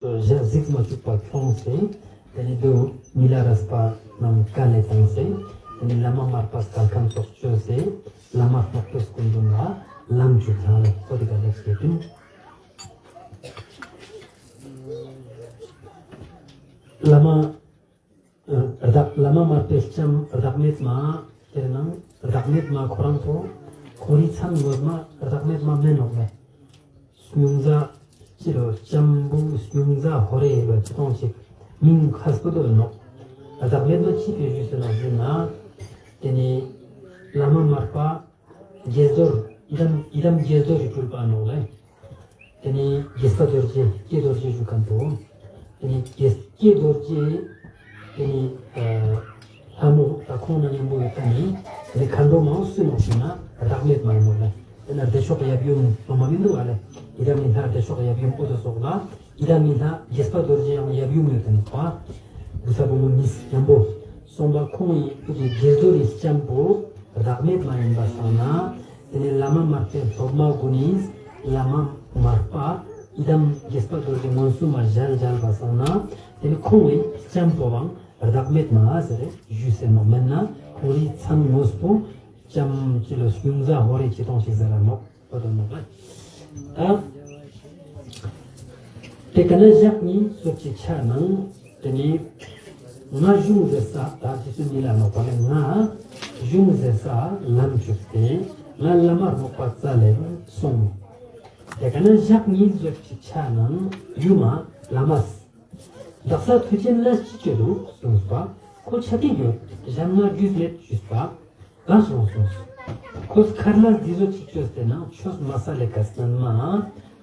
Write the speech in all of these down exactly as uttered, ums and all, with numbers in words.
ཞལ་གཟིགས་མ་བཅུག་པ་ཁྱོངས་ཏེ། ཏེ་ནེ་དུ་མི་ལ་རས་པ་རྣམས་བཀའ་ལས་བཏང་སྟེ། ཏེ་ནེ་བླ་མ་མར་པ་སྐལ་ཁམས་ཙོགས་བཅོས་ཏེ། བླ་མ་རྟོགས་པའི་སྐུ་མདུན་ལ་ལམ་བཅུག་ལ་ལེ་ཁོ་དེ་ག་ལེགས་ཀྱི་དུན། བླ་མ་བདག་བླ་མ་མར་པའི་ལྕམ་བདག་མེད་མ། ཁྱེད་ནང་བདག་མེད་མ་ཁོ་རང་ཚོ་ཁོ་རི་མཚན་ངོ་མ་བདག་མེད་མ་མེན་ནོག་ལེ། སྙུང་གཟའ་ཅི་རོ་ལྕམ་བུ་སྙུང་གཟའ་ཧོ་རེ་ལོ་ཅི་གཏོང་ཞིག་མིང་ཁ་སྤུ་དོ་ནོག། བདག་མེད་མ་ཅི་ཕི་ཞུས་ཟེར་ན་ཟེར་ན། ཏེ་ནེ་བླ་མ་མར་པ་དགྱེས་རྡོར་ཡི་དམ་ཡི་དམ་དགྱེས་རྡོར་རི་སྤྲུལ་པ་ནོག་ལེ། ཏེ་ནེ་དགྱེས་པ་རྡོ་རྗེ་ཀྱེ་རྡོ་རྗེ་ཞུ་ཁན་པོ། ཏེ་ནེ་དགྱེས་ཀྱེ་རྡོ་རྗེ། ཏེ་ནེ་ལྷ་མོ་ད་ཁོང་ན་ཉམ་པོ་ཡོད་ཁན་ནི་ཏེ་ནེ་མཁའ་འགྲོ་མ་བོ་སུ་ནོག་ཞུ་ན་བདག་མེད་མ་ཡིན་ནོག་ལེ། ཏེ་ན་བདེ་མཆོག་ཡབ་ཡུམ་ངོ་མ་མི་འདུག་ག་ལེ། ཡི་དམ་མི་ལྷ་བདེ་མཆོག་ཡབ་ཡུམ་འོ་དོ་སོགས་ལ་ཡི་དམ་མི་ལྷ་དགྱེས་པ་རྡོ་རྗེ་ཡང་ཡབ་ཡུམ་ཡོད་དེ་ནོག་པ། བུ་ཚ་བུ་མོ་གཉིས་ཉམ་པོ། སོང་པ་ཁོང་ཡི་ཕུ་གི་དགྱེས་རྡོར་རི་ལྕམ་པོ་བདག་མེད་མ་ཡིན་པ་སང་ན། ཏེ་ནེ་བླ་མ་མར་པའི་སློབ་མ་གུན་ནི་བླ་མ་མར་པ་ཡི་དམ་དགྱེས་པ་རྡོ་རྗེ་མངོན་སུམ་མ་ཞལ་མཇལ་བ་སང་ན། ཏེ་ནེ་ཁོང་ངི་ལྕམ་པོ་བང་བདག་མེད་མ་ཟེར་ཞུས་ཟེར་ནོག་མེན་ན་ཁོང་རི་མཚན་དངོས་པོ་ལྕམ་ཅི་ལོ་སྙུང་གཟའ་ཧོ་རེ་ཅི་གཏོང་ཞིག་ཟེར་ར་ནོག་པ་དོ་ནོག་ལེ། ད་ཏེ་ཀ་ན་ཞག་ཉིན་སོགས་ཀྱི་ཆ་ནང་ཏེ་ནེ་ང་གཞུང་ཟེར་ས་ད་ཅི་སུ་མི་ལ་ནོག་པ་ལེ། ང་གཞུང་ཟེར་ས་ལམ་བཅུག་སྟེ་ང་བླ་མ་རོགས་པ་རྩ་ལས་སོང་། ཏེ་ཀ་ན་ཞག་ཉིན་སོགས་ཀྱི་ཆ་ནང་ཡུམ་མ་བླ་མ་བདག་ས་མཐུ་ཆེན་ལ་ཅི་བཅོལ་དུག་གསུངས་པ། ཁོ་ཆ་ཏི་ཡོད་གཞན་ང་རྒྱུས་མེད་ཞུས་པ། ག་སོང་གསུངས། ཁོས་མཁར་ལ་འདི་ཟོ་ཅིག་བཅོས་ཏེ་ན་ཆོས་མ་ས་ལེ་ཀ་སྣན་མ་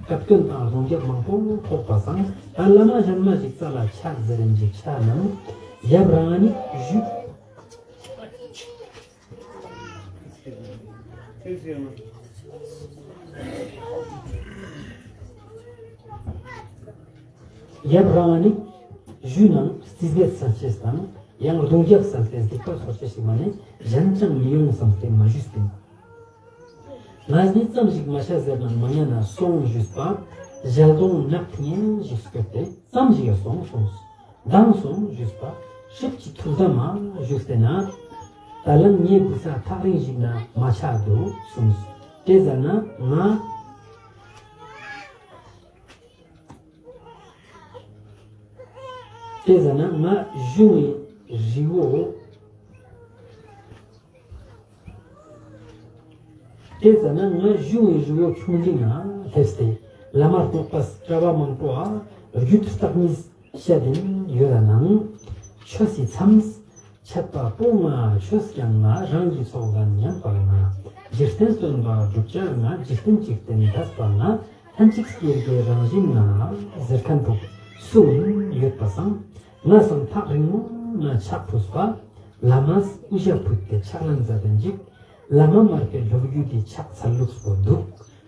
སྐབས་དོན་དང་རྡུང་རྒྱབ་མང་པོ་ཕོག་པ་སང་ད་བླ་མ་གཞན་མ་ཞིག་རྩ་ལ་ཆགས་ཟེར་རིན་ཅིག་ཆ་ནང་ཡབ་རང་ནི་བཞུགས། ཡབ་རང་ནི་ཞུ་ནང་རྩིས་མེད་སན་ཅེས་དང་ཡང་རྡུང་རྒྱབ་སན་ཏེ་སྡིག་པ་ཚོར་ཅེས་ཤིག་མ་ནེ་གཞན་ཅང་མི་ཡོང་བསམ་སྟེ་མ་ཞུས་པིན། ང་ནི་ཙམ་ཞིག་མ་ཤ་ཟེར་ན་མ་ཉན་ན་སོང་ཞུས་པ། ཞལ་གདོང་ནག་ཐིང་ངེ་ཞིག་སྐྱོད་དེ་ཙམ་ཞིག་ཡ་སོང་གསུངས། མདང་སོང་ཞུས་པ། ཧྲིབ་ཀྱི་ཐུགས་དམ་མ་བཞུགས་ཏེ་ན། ད་ལན་ངའི་བུ་ཚ་ཐག་རིང་ཞིག་ན་མ་ཆགས་འདུག་གསུངས། དེ་ཟ་ན་ང་དེ་ཟ་ན་ང་གཞུང་ངི་རི་བོ། དེ་ཟ་ན་ང་གཞུང་ངི་རི་བོ་ཁྱུང་ལྡིང་ང་སླེབས་ཏེ་བླ་མ་རྟོགས་པ་གྲྭ་པ་མང་པོ་ཨ་རྒྱུད་བརྟག་གཉིས་བཤད་དེ་ཡོད་ལ་ནང་ཆོས་སི་མཚམས། འཆད་པ་པོ་ང་ཆོས་ཀྱང་ང་རང་གི་ཚོགས་ལ་ཉན་པ་ང་། འཇིག་རྟེན་སྟོན་པ་བསྒྲུབ་བྱ་ང་། འཇིག་རྟེན་གཅིག་བསྟན་འདས་པ་ང་། ལྷན་ཅིག་སྐྱེས་དགེ་རང་བཞིན་ང་། ཟེར་མཁན་པོ་སུ་ཡོད་པ་སང་། ང་སང་ཐག་རིང་མོ་ན་ཕྱག་ཕུལ་པ། བླ་མ་དབུ་ཞྭ་ཕུད་དེ་ཕྱག་ལན་མཛད་དེ་འཇིག་བླ་མ་མར་པའི་ལོ་རྒྱུས་དེ་ཕྱག་འཚལ་ལུགས་པོ་འདུག་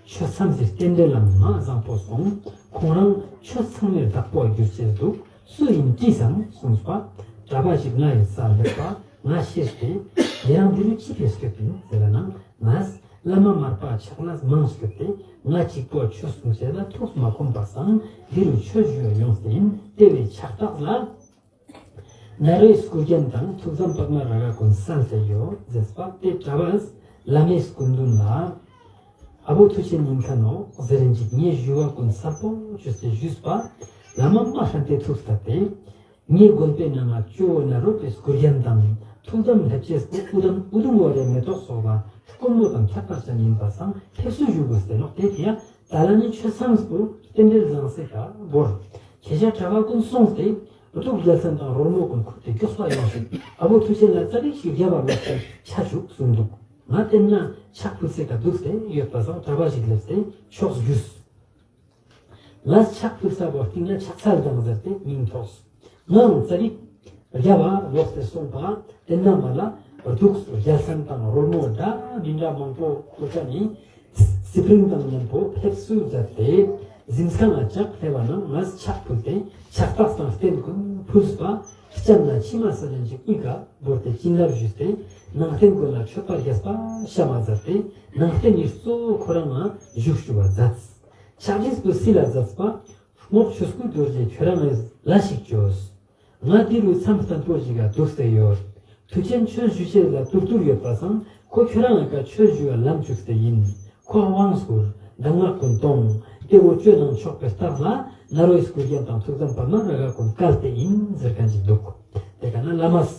ཆོས་མཚམས་སི་རྟེན་འབྲེལ་ལ་མ་བཟང་པོ་སོང་། ཁོང་རང་ཆོས་ཚང་མའི་བདག་པོ་གྱུར་ཅེས་འདུག་སུ་ཡིན་དྲིས་སམ་གསུངས་པ། གྲྭ་པ་ཞིག་ང་ཡི་ས་སླེབས་པ་ང་ཤེས་ཏེ། དེ་རང་འདི་རུ་ཅི་ཕེབས་སྐྱོད་པིན་ཟེར་ན་ང་བླ་མ་མར་པ་ཕྱག་ལས་མང་སྐྱོད་དེ་ང་གཅིག་པོ་ཆོས་གསུང་བྱེད་ལ་ཐུགས་མ་ཁོམ་པ་སང་འདི་རུ་ཆོས་ཞུ་བ་ཡོངས་ཏེ་ཡིན། དེ་བས་ཕྱག་རྟགས་ལ། ནཱ་རོའི་སྐུ་རྒྱན་དང་ཐུགས་དམ་པདྨ་རཱ་ག་ཀུན་གསལ་ཏེ་ཡོད་ཟེར་པ། དེ་གྲྭ་པས་བླ་མའི་སྐུ་མདུན་ལ། ཨ་བོ་མཐུ་ཆེན་ཉིན་ཁ་ནོ་ཟེར་རིན་ཅིག་ངའི་ཞུ་བ་ཀུན་གསལ་པོ་ཅོས་ཏེ་ཞུས་པ། བླ་མ་མ་ཧྲན་ཏེ་ཐུགས་ལྟ་སྟེ། ངའི་དགོན་པའི་ནང་ང་ཇོ་བོ་ནཱ་རོ་པའི་སྐུ་རྒྱན་དང་ཐུགས་དམ་ལྷེབ་ཅེས་པོ་ཨུ་དུམ་ཨུ་དུམ་བ་རེ་མེ་ཏོག་སོགས་ལ་དཀོན་མོ་དང་ཁྱད་པར་ཅན་ཡིན་པ་སང་ཕེབས་བསུ་ཞུ་དགོས་ཏེ་ནོག་དེ་དེ་ཡང་ད་ལ་ནི་ཆོས་མཚམས་པོ་རྟེན་འབྲེལ་བཟང་སེ་ཀ་བོར། ཁྱེད་ཅག་གྲྭ་པ་ཀུན་སོང་སྟེ་རུ་ཏུག་རྒྱལ་མཚན་དང་རོལ་མོ་ཀུན་ཁུར་ཏེ་མགྱོགས་པ་ཡོང་ཞིག་ཨ་བོ་མཐུ་ཆེན་ལ་ཙ་པིག་ཞིག་རྒྱབ་པ་ལོག་སྟེ་ཆ་བཅུག་གསུངས་འདུག་ང་བསྟན་ན་ཕྱག་ཕུལ་སེ་ཀ་འདུག་སྟེ་ཡོད་པ་སང་གྲྭ་པ་ཞིག་སླེབས་ཏེ་ཕྱོགས་བརྒྱུས། ང་ཕྱག་ཕུལ་ས་བོ་སྟིང་ན་ཕྱག་འཚལ་དང་ཟེར་ཏེ་མིང་ཐོགས། ངའང་ཙ་པིག་རྒྱབ་པ་ལོག་སྟེ་སོང་པ། དེ་ན་མ་ལ་རུ་ཏུག་རྒྱལ་མཚན་དང་རོལ་མོ་འདྲ་མི་འདྲ་མང་པོ་ཀུན་ཆ་ནི་སི་སི་སྤྲིན་དང་མཉམ་པོ་ཕེབས་བསུ་མཛད་དེ་གཟིམ་ཁང་ང་ཅག་སླེབས་པ་ན་ང་ཕྱག་ཕུལ་ཏེ་ཕྱག་རྟགས་དང་རྟེན་ཀུན་ཕུལ་པ། ལྕམ་ན་ཕྱི་མ་ས་ལན་ཅིག་གཉིས་ཀ་བོར་ཏེ་བྱིན་རླབས་ཞུས་ཏེ་ནང་རྟེན་ཀུན་ལ་མཆོད་པ་རྒྱས་པ་ཤ་མ་མཛད་དེ་ནང་རྟེན་ནི་གཙོ་བོ་ཁོ་རང་ང་བཞུགས་ཞུ་བ་མཛད། ཕྱག་རིས་པོ་སི་ལ་མཛད་པ། རྔོག་ཆོས་སྐུ་རྡོ་རྗེ་ཁྱོ་རང་ངི་ལ་ཞིག་ཅོས། ང་འི་རུ་མཚམས་བརྟན་པོ་ཞིག་ག་དུགས་ཏེ་ཡོད། མཐུ་ཆེན་ཆོས་ཞུ་ཅེས་ལ་ཏུར་ཏུར་ཡོད་པ་སང་ཁོ་ཁྱོ་རང་ངི་ཀ་ཆོས་ཞུ་བ་ལམ་ཅུགས་ཏེ་ཨིན། ཁོ་དབང་བསྐུར། གདམས་ངག་ཀུན་གཏོང་། ཏེ་བོ་ཅོ་ནང་ཆོག་པའི་རྟགས་ལ་ནཱ་རོའི་སྐུ་རྒྱན་དང་ཐུགས་དམ་པདྨ་རཱ་ག་ཀུན་བཀལ་ཏེ་ཨིན་ཟེར་ཁན་ཞིག་དུག། ཏེ་ཀ་ན་བླ་མས།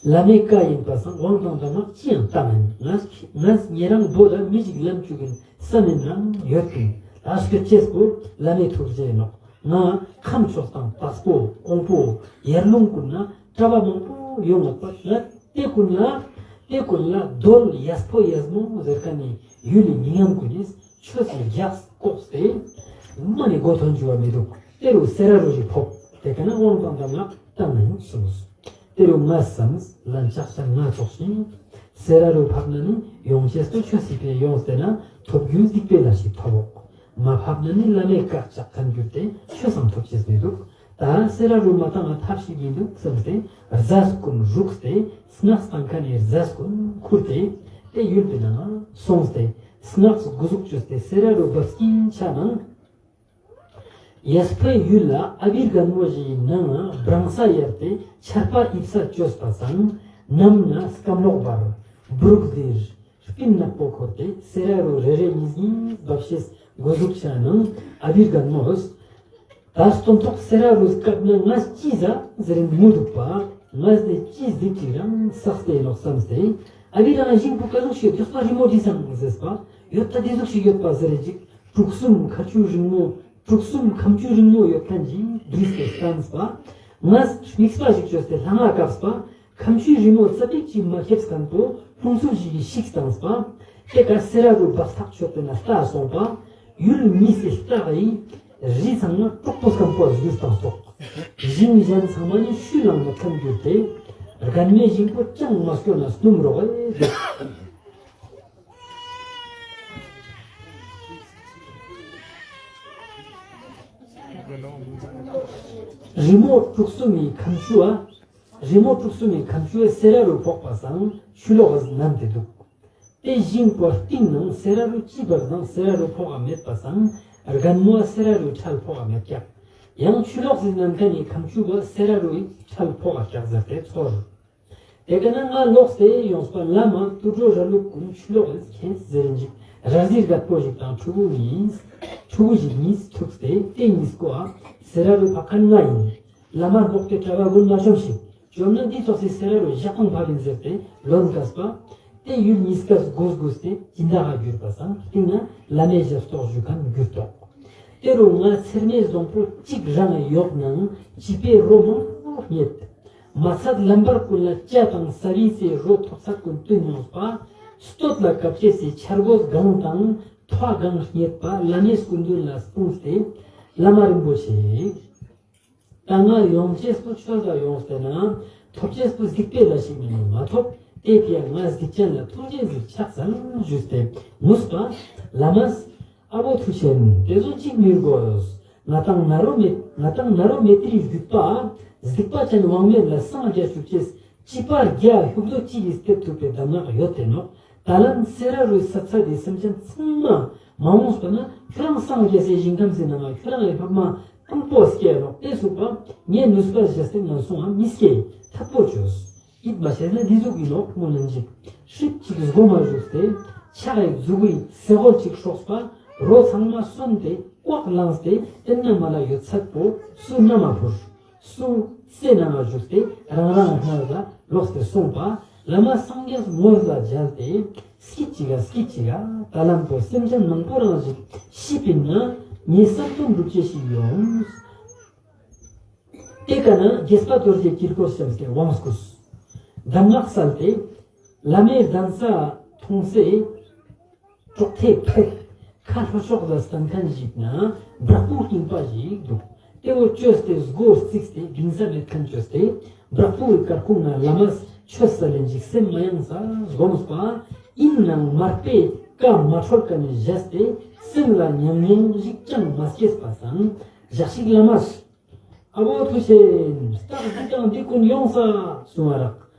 བླ་མའི་བཀའ་ཡིན་པ་སང་དབང་དང་གདམས་ངག་ཅི་ཡང་བཏང་ཡིན། ང་ང་ཉེ་རང་བོ་ལ་མི་ཞིག་ལམ་ཅུག་གིན་བསམ་ཡིན་རང་ཡོད་ཀིན། ཨ་སྐད་ཅེས་པོ་བླ་མའི་ཐུགས་རྗེ་ཡིན་ནོག། ང་ཁམས་ཕྱོགས་དང་དྭགས་པོ་ཀོང་པོ་ཡར་ལུང་ཀུན་ན་གྲྭ་པ་མང་པོ་ཡོང་ངོག་པ་ལ་ཏེ་ཀུན་ལ་ཏེ་ཀུན་ལ་རྡོལ་ཡས་པོ་ཡས་མོ་ཟེར་ཁན་ནི་ཡུལ་ལི་མི་ངན་ཀུན་ནི་ཆོས་སི་རྒྱགས་ཀོགས་ཏེ་མ་ནི་གོ་ཐོན་ཅུག་པ་མི་དུག། ཏེ་རུ་སེ་ར་རུ་ཞིག་ཕོག། ཏེ་ཀ་ན་དབང་དང་གདམས་ངག་བཏང་ཡིན་གསུངས། ཏེ་རུ་ང་བསམས་ལན་ཆགས་ཆགས་ང་ཚོགས་ཤིང་། སེ་ར་རུ་ཕབ་ན་ནི་ཡོང་ཅེས་པོ་ཆོས་སི་ཕིའ་ཡོངས་ཏེ་ན་ཐོབ་རྒྱུ་སྡིག་པའི་ལས་ཤིག་ཐོབ་འོག། མ་ཕབ་ན་ནི་བླ་མའི་བཀའ་བཅག་ཁན་གྱུར་ཏེ་ཆོས་སང་ཐོབ་ཅེས་མི་དུག། ཏ་སེ་ར་རུ་མ་བཏང་ང་ཐབས་ཤིག་ཨིན་དུག་བསམས་ཏེ་རྫས་ཀུན་རུགས་ཏེ་སྔགས་བཏང་ཁན་ནི་རྫས་ཀུན་ཁུར་ཏེ་ཏེ་ཡུལ་པོའི་ནང་ང་སོང་སྟེ་སྔགས་གོ་ཟུག་ཅོས་ཏེ་སེ་ར་རུ་བབས་ཀྱིན་ཆ་ནང་ཡས་པོའི་ཡུལ་ལ་ཨ་བི་རྒན་མོ་ཞིག་གི་ནང་ང་བྲང་ས་ཡར་ཏེ་ཆར་པ་ཨིབ་ས་ཅོས་པ་སང་ནམ་ན་སྐམ་ལོག་བར་འབྲུག་ལྡིར་སྤྲིན་ནག་པོ་འཁོར་ཏེ་སེ་ར་རུ་རེ་རེ་གཉིས་གཉིས་བབས་ཤེས་གོ་ཟུག་ཆ་ནང་ཨ་བི་རྒན་མོས། ཏ་སྟོན་ཐོག་སེ་ར་རུ་སྐབས་ན་ང་ཅི་ཟ་ཟེར་ངུ་དུག་པ། ང་ཟེ་ཅི་ཟིག་ཅིག་རང་བསགས་ཏེ་ནོག་བསམས་ཏེ། ཨ་བི་རང་ཞིང་པོ་ཀ་ཟུག་ཞིག་རྒྱགས་པ་རི་མོ་བྲིས་སང་ཟེར་པ། ཡོད་ཏ་འི་ཟུག་ཞིག་ཡོད་པ་ཟེར་ཅིག་དྲུག་གསུམ་ཁ་ཆུ་རིང་མོ་དྲུག་གསུམ་ཁམ་ཆུ་རིང་མོ་ཡོད་ཁན་ཞིག་བྲིས་ཏེ་བསྟན་པ། ང་དམིགས་པ་ཞིག་ཅོས་ཏེ་ལྷ་ང་བཀགས་པ། ཁམ་ཆུའི་རི་མོ་ཙ་པིག་ཅིག་མ་ཁེབས་ཁན་པོ་ལྷུང་ཚུལ་ཞིག་གི་ཤིག་བཏངས་པ། ཏེ་ཀ་སེ་ར་རུ་བག་ཐག་ཆོད་པའི་ན་ལྟ་སོང་པ། ཡུལ་མི་སེ་ལྟ་གི་རི་ཚང་མ་དཀྲོག་པོ་སྐམ་པོ་གྱུར་བཏང་སོག། ཞིང་གཞན་ཚང་མ་ནི་ཤུལ་ལང་མ་ཐན་གྱུར་ཏེ་རྒན་མའི་ཞིང་པོ་ཅང་མ་སྐྱོ་ན་སྣུམ་རོགས་ཨེ་འདུག། རི་མོ་དྲུག་གསུམ་མི་ཁམ་ཆུ་ཨ། རི་མོ་དྲུག་གསུམ་མི་ཁམ་ཆུ་ཨེ་སེ་ར་རུ་ཕོག་པ་སང་ཆུ་ལོག་ནམ་སྟེ་འདུག། ཏེ་ཞིང་པོ་སྟིང་ནང་སེ་ར་རུ་ཅི་བར་དང་སེ་ར་རུ་ཕོག་ག་མེད་པ་སང་རྒན་མོ་ཨ་སེ་ར་རུ་ཁྲལ་ཕོག་ག་མེད་ཀྱག། ཡང་ཆུ་ལོག་ཟིན་ནམ་ཁན་ནི་ཁམ་ཆུ་བོ་སེ་ར་རུ་ཁྲལ་ཕོག་ག་ཀྱག་ཟེར་ཏེ་ཚོར། ཏེ་ཀ་ན་ང་ལོགས་ཏེ་ཡོངས་པ་ལ་མ་དུད་འགྲོ་ར་ལུག་ཀུན་ཆུ་ལོག་ལས་ཁྱེད་ཟེར་ཞིག་ར་ཟིར་རྒད་པོ་ཞིག་དང་ཕྲུ་གུ་གཉིས་ཕྲུ་གུ་ཞིག་གཉིས་ཐུག་སྟེ་ཏེ་གཉིས་ཀོ་ཨ་སེ་ར་རུ་ཕ་ཁན་ང་ཡིན། ལ་མ་ལོག་ཏེ་གྲྭ་པ་ཀུན་མ་ཆོམ་ཞིག་ཆོམ་ན་འི་ཙོགས་སི་སེ་ར་རུ་ཞག་ཐང་ཕ་བིན་ཟེར་ཏེ་ལོན་ཀས་པ། ཏེ་ཡུལ་གཉིས་ཀས་གུས་གུས་ཏེ་སྦྱིན་བདག་ག་གྱུར་པ་སང་སྟིང་ན་བླ་མའི་ཞབས་ཏོག་ཞུ་ཁན་གྱུར་ཏོག། ཏེ་རུ་ང་ཚེར་མའི་བཟང་པོ་གཅིག་རང་ཡོག་ནང་བྱིས་པའི་རོ་མང་པོ་རྙེད། མ་ཚད་ལམ་བར་ཀུན་ལ་ཇ་དང་ས་བི་སེ་རོ་ཐོབ་ས་ཀུན་བསྟུན་ཡོངས་པ། སྟོད་ལ་བཀབ་ཅེས་སི་ཆར་གོས་གང་དང་ཐོ་གང་རྙེད་པ་བླ་མའི་སྐུ་མདུན་ལ་སྤུངས་ཏེ་བླ་མ་རིན་པོ་ཆེ། ཏ་ང་ཡོང་ཅེས་པོ་ཆོས་ལ་ཡོངས་ཏེ་ན་ཐོབ་ཅེས་པོ་སྡིག་པའི་ལས་ཤིག་མིན་ནོ་མ་ཐོབ། ཏེ་ཕི་ཡ་ང་སྡིག་ཅན་ལ་ཐུགས་རྗེ་ཟིག་ཆགས་སམ་ཞུས་ཏེ་ངུས་པ། བླ་མས། ཨ་བོ་མཐུ་ཆེན་ཏེ་ཟུག་ཅིག་མི་གོས། ང་དང་ན་རོ་མེད་ང་དང་ན་རོ་མེད་ཏེ་རིགས་རྒྱུད་པ་སྡིག་པ་ཅན་དབང་མེད་ལ་སངས་རྒྱས་ཅུག་ཅེས་ཅི་པར་རྒྱ་ཧུབ་ཟོ་ཅི་ཡིས་སྟེར་ཐུབ་པའི་གདམས་ངག་ཡོད་ཏེ་ནོག། ད་ལན་སེ་ར་རུ་ས་ཚ་དེ་སེམས་ཅན་ཚང་མ་མ་འོངས་པ་ན་ཁྱོད་རང་སངས་རྒྱས་སའི་ཞིང་ཁམས་སི་ནང་ང་ཁྱོད་རང་ངི་ཕ་མ་དང་པོ་སྐྱེ་ནོག། ཏེ་སུ་པ་ངས་ནུས་པ་བཞག་སྟེ་ང་སོང་ང་མི་སྐྱེ་ཐབས་པོ་བཅོས། ཡིད་མ་ཆེས་ན་འདི་ཟུག་ཡིན་ནོག་མོ་ལན་ཅིག། ཧྲིབ་ཅིག་སྒོ་མ་བཞུགས་ཏེ་ཕྱག་གི་མཛུ་གུའི་སེ་གོལ་ཅིག་ཧྲོགས་པ་རོ་ཚང་མ་སོན་ཏེ་ཀོག་ལངས་ཏེ་ཏེན་ན་མ་ལ་ཡོད་ཚད་པོ་སུ་ན་མ་ཕུར། སུ་སེ་ན་མ་བཞུགས་ཏེ་རང་རང་སྔར་ལ་ལོགས་ཏེ་སོང་པ་བླ་མ་སངས་རྒྱས་ངོས་ལ་མཇལ་ཏེ་སྐྱིད་ཅིག་ག་སྐྱིད་ཅིག་ག་ད་ལམ་པོ་སེམས་ཅན་མང་པོ་རང་ཞིག་ཤི་པིན་ན་ངའི་བསམ་དོན་འགྲུབ་ཅེས་ཤིག་ཡོང་། ཏེ་ཀ་ན་རྒྱས་པ་རྡོ་རྗེ་དཀྱིལ་འཁོར་བཤམས་ཏེ་དབང་བསྐུར། གདམས་ངག་གསལ་ཏེ་བླ་མའི་གདན་ས་མཐོང་སེ་གྲོགས་ཐེ་ཕེབས་ཁ་ལྷོ་ཕྱོགས་ལ་སྟན་ཁན་ཞིག་ན་བྲག་ཕུག་རྙིང་པ་ཞིག་འདུག། ཏེ་བོ་བཅོས་ཏེ་སྒོ་རྩིགས་ཏེ་གིང་ས་མེད་ཁན་བཅོས་ཏེ་བྲག་ཕུག་གི་སྐར་ཁུང་ན་བླ་མས་ཆོས་ས་ལེན་ཞིག་སེམས་མ་ཡེངས་ས་སྒོམས་པ། ཨིན་ནའང་མར་པའི་བཀའ་མ་འཕྲོད་ཁན་ནི་བཞེས་ཏེ་སེམས་ལ་ཉམས་མྱོང་ཞིག་ཅང་མ་སྐྱེས་པ་སང་ཞག་ཞིག་བླ་མས། ཨ་བོ་མཐུ་ཆེན། རྟགས་འདི་དང་འདི་ཀུན་ཡོང་ས་གསུང་བ་རག།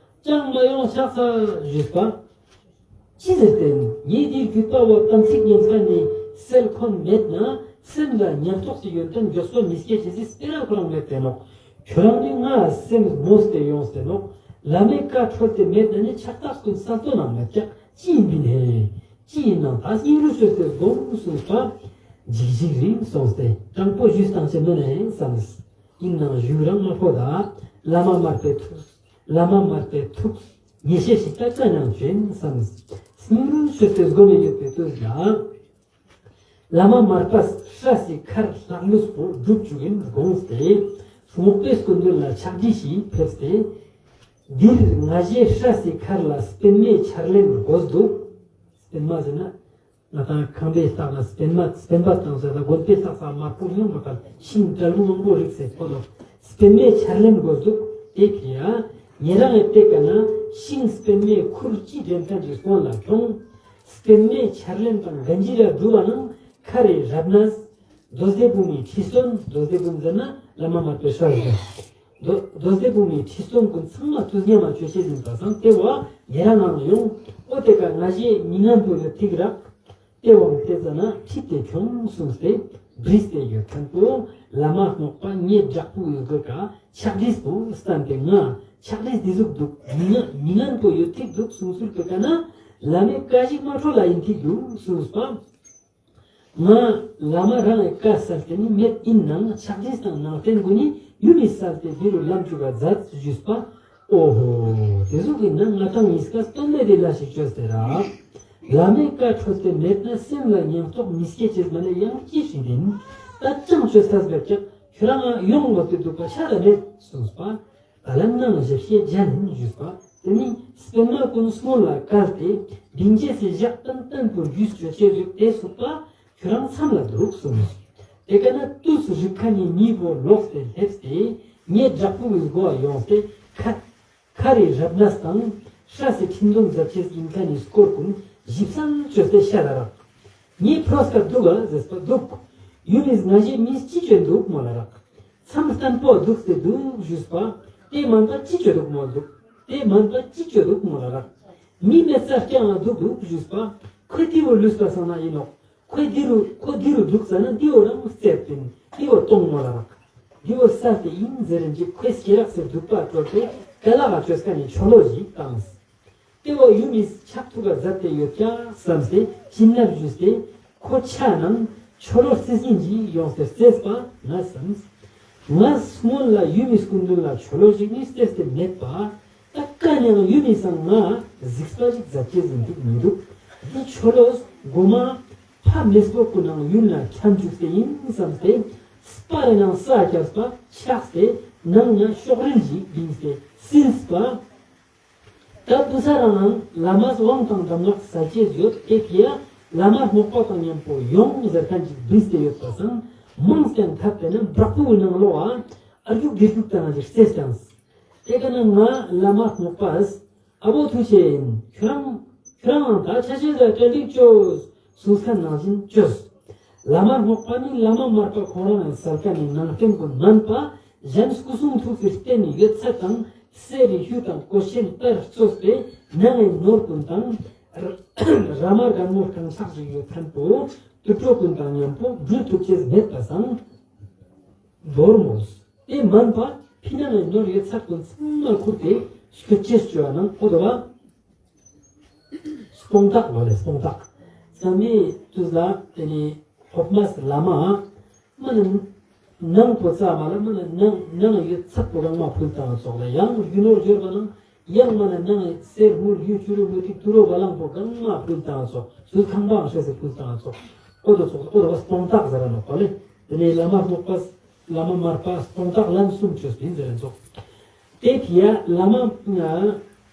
ཅང་མ་ཡོང་ཆགས་ས་ཞུས་པ། ཅི་ཟེར་ཏེ་ངའི་འདི་རྒྱུད་པ་བོ་དམ་ཚིག་ཉམས་ཁན་ནི་སེལ་ཁོན་མེད་ན་ སེམས་ལ་ཉམས་རྟོགས་སི་ཡོན་ཏན་མགྱོགས་པོ་མི་སྐྱེ་ཅེས་སི་སྤེ་ར་ཁོ་རང་མེད་དེ་ནོག། ཁྱོ་རང་ནི་ང་སེམས་མོས་ཏེ་ཡོངས་ཏེ་ནོག། བླ་མའི་བཀའ་འཕྲོད་དེ་མེད་ན་ནི་ཕྱག་རྟགས་ཀུན་གསལ་སྟོན་ནང་མེད་ཀྱག། ཅི་ཡིན་པིན་ཧེ། ཅི་ཡིན་ནང་ད་སྙིང་རུས་ཤོར་ཏེ་སྒོམ་གསུངས་པ། འཇིགས་འཇིགས་རིང་སོང་སྟེ་དྲང་པོ་ཞུས་བཏང་ཅེས་མེད་ན་ཡང་བསམས། ཡིན་ནང་ཞུ་རང་མ་ཕོད་ད། བླ་མ་མར་པའི་ཐུགས། བླ་མ་མར་པའི་ཐུགས། ཉེས་ཤེས་ཤིག་ད་ཀ་ནང་བྱོན་བསམས། སྙིང་རུས་ཤོར་ཏེ་སྒོམ་མེད་ཡོད་པའི་དུས་ལ། བླ་མ་མར་པས་སྲས་སི་ཁར་ལྷག་ལུས་པོ་སྒྲུབ་བཅུག་གིན་དགོངས་ཏེ། རྔོག་པའི་སྐུ་མདུན་ལ་ཕྱག་བྲིས་ཤིག་ཕེབས་ཏེ། འདིར་ང་ཞའི་སྲས་སི་ཁར་ལ་སྤེན་མའི་ཆར་ལེན་དགོས་འདུག། སྤེན་མ་ཟེར་ན། ང་དང་ཁང་པའི་ལྟག་ལ་སྤེན་མ་སྤེན་པ་དང་ཟེར་ད་དགོན་པའི་ལྟག་ས་དམར་པོ་ཡོང་མ་ཁར་ཤིང་གྲལ་མོ་མང་པོ་རིགས་སེ་ཕོ་ལོ། སྤེན་མའི་ཆར་ལེན་དགོས་འདུག། དེ་ཕི་ཡ། ཉེ་རང་ངི་དེ་ཀ་ན་ཤིང་སྤེན་མའི་ཁུར་ཅི་འདྲེན་ཐན་གྱི་སྐོར་ལ་ཁྱོང་། སྤེན་མའི་ཆར་ལེན་དང་གན་ཇི་ར་སྒྲུབ་པ་ནང་ཁ་རེ་རབ་ན། མདོ་སྡེ་འབུམ་མི་ཁྲི་སྟོན། མདོ་སྡེ་འབུམ་ཟེར་ན་བླ་མ་མར་པའི་སྲས་ཟེར། མདོ་མདོ་སྡེ་འབུམ་མི་ཁྲི་སྟོན་ཀུན་ཚང་མ་དུས་མཉམ་མ་ཆོས་བཤད་ཡིན་པ་སང་དེ་བ་ཉེ་རང་ངང་ཡོང་། ཨོ་དེ་ཀ་ང་ཞའི་མི་ངན་པོ་ཡོད་ཐིག་རག། དེ་བ་དེ་ཙ་ན་ཁྲིད་དེ་ཁྱོང་གསུངས་ཏེ་བྲིས་ཏེ་ཡོད་མཁན་པོ་བླ་མ་རྔོག་པ་ངའི་བྲག་ཕུག་ཡོད་དགོས་ཀ་ཕྱག་བྲིས་པོ་བསྟན་ཏེ་ང་ཕྱག་བྲིས་འདི་ཟུག་འདུག། མི་ངན་མི་ངན་པོ་ཡོད་ཐིག་འདུག་གསུངས་ཚུལ་དེ་ཀ་ན་བླ་མའི་བཀའ་ཞིག་མ་འཕྲོ་ལ་ཡིན་ཐིག་འདུག་གསུངས་པ། ང་བླ་མ་རང་ངི་བཀའ་སལ་ཏེ་ནི་མེད་ཡིན་ནང་ཕྱག་བྲིས་དང་ནང་བསྟན་གུན་ནི་ཡུམ་མི་སལ་ཏེ་འདི་རུ་ལམ་བཅུག་ག་མཛད་ཞུས་པ། ཨོ་ཧོ། དེ་ཟུག་གི་ནང་ང་དང་ཉིས་ཀ་སྟོན་མེད་དེ་ལ་ཞིག་བཅོས་ཏེ་ར། བླ་མའི་བཀའ་འཕྲོད་དེ་མེད་ན་སེམས་ལ་ཉམས་རྟོགས་མི་སྐྱེ་ཅེས་མ་ནས་ཡང་ཅི་ཞིག་ཡིན། ད་ཅང་བཅོས་ཐབས་མེད་ཀྱག། ཁྱོད་རང་ང་ཡོང་མོ་དེ་འདུག་པ་ཆ་ལ་མེད་གསུངས་པ། ད་ལན་ནང་ཞབས་ཕྱི་ཅན་ཞུས་པ། དེ་ནི་སྤེན་མ་ཀུན་སྔོན་ལ་བཀལ་ཏེ་སྡིངས་ཆའི་ཞག་ཏན་ཏན་པོ་རྒྱུས་ཆོས་ཆེ་རིགས་དེ་སུག་པ་ཁྱོད་རང་མཚམས་ལ་འདུག་གསུངས། དེ་ཀ་ན་དུས་རིག་ཁ་ནི་མི་བོ་ལོག་སྟེ་སླེབས་ཏེ་ངའི་བྲག་ཕུག་གི་སྒོ་ཡོངས་ཏེ་ཁ་ཁ་རི་རབ་གནས་དང་སྲས་སི་ཁྲིམས་དོན་མཛད་ཅེས་ཡིན་ཁ་ནི་སྐོར་ཀུན་ཞིབ་གསལ་བཅོས་ཏེ་ཤ་ལ་རག། ངའི་ཕྲོ་སྐད་འདུག་ག་ཟེར་པ་འདུག། ཡུམ་མིས་ང་ཞའི་མིས་ཅི་བཅོས་འདུག་མོལ་ལ་རག། མཚམས་བརྟན་པོ་འདུག་སྟེ་འདུག་ཞུས་པ། དེ་མན་པ་ཅི་བཅོས་འདུག་མོལ་འདུག། དེ་མན་པ་ཅི་བཅོས་འདུག་མོལ་ལ་རག། མི་མེད་ས་རྐྱང་ལ་འདུག་འདུག་ཞུས་པ། ཁོས་དེ་བོ་ལུས་པ་སང་ན་ཡིན་ནོག། ཁོས་དེ་རུ་ཁོ་དེ་རུ་འདུག་ས་ན་དེ་བོ་རང་རྩེར་བསྟན་དེ་བོ་གཏོང་མོལ་ལ་རག། དེ་བོ་སལ་ཏེ་ཡིན་ཟེར་རིན་ཅིག་ཁོས་སྐེ་རགས་སེ་འདུག་པ་དཀྲོལ་ཏེ་ཀ་ལག་ག་བཅོས་ཁ་ནི་ཆོ་ལོ་ཞིག་བཏང་། དེ་བོ་ཡུམ་མིས་ཕྱག་ཐུག་ག་མཛད་དེ་ཡོད་ཀྱག་བསམས་ཏེ་བྱིན་རླབས་ཞུས་ཏེ་ཁོ་ཆ་ནང་ཆོ་ལོ་རྩེ་སྙིང་ཞིག་ཡོངས་ཏེ་རྩེས་པ་ང་བསམས། ང་སྔོན་ལ་ཡུམ་མིས་སྐུ་མདུན་ལ་ཆོ་ལོ་ཞིག་ནི་རྩེས་ཏེ་མེད་པ། ད་ཀ་ནང་ཡུམ་མིས་སང་ང་གཟིགས་པ་ཞིག་མཛད་ཅེས་ཟིན་འདུག་མི་འདུག། འདི་ཆོ་ལོ་གོ་མ་ཕ་མེས་པོ་ཀུན་ནང་ཡུན་ལ་ཁྲམ་བཅུག་སྟེ་ཡིན་བསམས་ཏེ། སྤར་ནང་ས་རྒྱབ་པ་ཆགས་ཏེ་ནང་ན་ཤོག་རིལ་ཞིག་བིངས་ཏེ་སིལ་པ། ད་བུ་ས་རང་ནང་བླ་མས་དབང་དང་གདམས་ངག་ས་ཅེས་ཡོད་དེ་ཕི་ཡ་བླ་མ་རྔོག་པ་དང་མཉམ་པོ་ཡོང་ཟེར་ཁན་ཅིག་བིངས་ཏེ་ཡོད་པ་སང་མང་སྟེང་ཐབས་པས་ན་བྲག་ཕུག་གི་ནང་ལོགས་ཨ་ཨར་རྒྱུག་དིར་རྒྱུག་དང་ཞིག་རྩེས་ཀྱང་། དེ་ཀ་ན་ང་བླ་མ་རྔོག་པས། ཨ་བོ་ཐུགས་ཆེ་ཡིན། ཁྱོད་རང་ཁྱོད་རང་ད་ཆ་ཤས་ལ་གྲ་སྒྲིག་བཅོས་གསུངས་ཁན་ནང་བཞིན་བཅོས། བླ་མ་རྔོག་པ་ནི་བླ་མ་མར་པ་ཁོང་རང་ཡང་སལ་ཁན་ནི་ནང་རྟེན་ཀུན་མན་པ་གཞན་སྐུ་གསུང་ཐུགས་སི་རྟེན་ནི་ཡོད་ཚད་དང་གསེར་རི་ཧྱུ་དང་གོས་ཆེན་ལྟར་གཙོས་པའི་ནང་ངི་ནོར་ཀུན་དང་། ར་མ་རྒན་མོ་རྐང་ཚག་ཞིག་ཡོད་ཁན་པོ་དུད་འགྲོ་ཀུན་དང་མཉམ་པོ་འགྲུལ་ཐུབ་ཅེས་མེད་པ་སང་། འབོར་མོས། དེ་མན་པ་ཕི་ནང་ངི་ནོར་ཡོད་ཚད་ཀུན་ཚང་མ་ཁུར་ཏེ་སྐྱོད་ཅེས་བཅོ་བ་ནང་ཁོ་དོ་བ། སྤོང་ཐག་ལོ་ལེ་སྤོང་ཐག། ས་མི་དུས་ལ་དེ་ནི་ཐོབ་མ་བླ་མ་མ་ནི་ནང་པོ་ཙ་མ་ལ་མ་ནི་ནང་ནང་ཡོད་ཚད་པོ་གང་མ་ཕུལ་བཏང་ཙོགས་ལ་ཡང་རྒྱུ་ནོར་འབྱོར་བ་ནང་ཡང་མ་ནི་ནང་གསེར་དངུལ་གཡུ་བྱུ་རུ་མུ་ཏིག་དུད་འགྲོ་བ་ལང་པོ་གང་མ་ཕུལ་བཏང་ཙོགས་སུ་ཁང་པའང་ཤོས་སེ་ཕུལ་བཏང་ཙོགས་ཨོ་དོ་ཙོགས་ཨོ་དོ་བ་སྤོང་ཐག་ཟེར་ར་ནོག་པ་ལེ། དེ་ནི་བླ་མ་རྔོག་པ་བླ་མ་མར་པ་སྤོང་ཐག་ལན་གསུམ་བཅོས་པིན་ཟེར་ར་ཙོགས། དེ་ཕི་ཡ་བླ་མ་ང་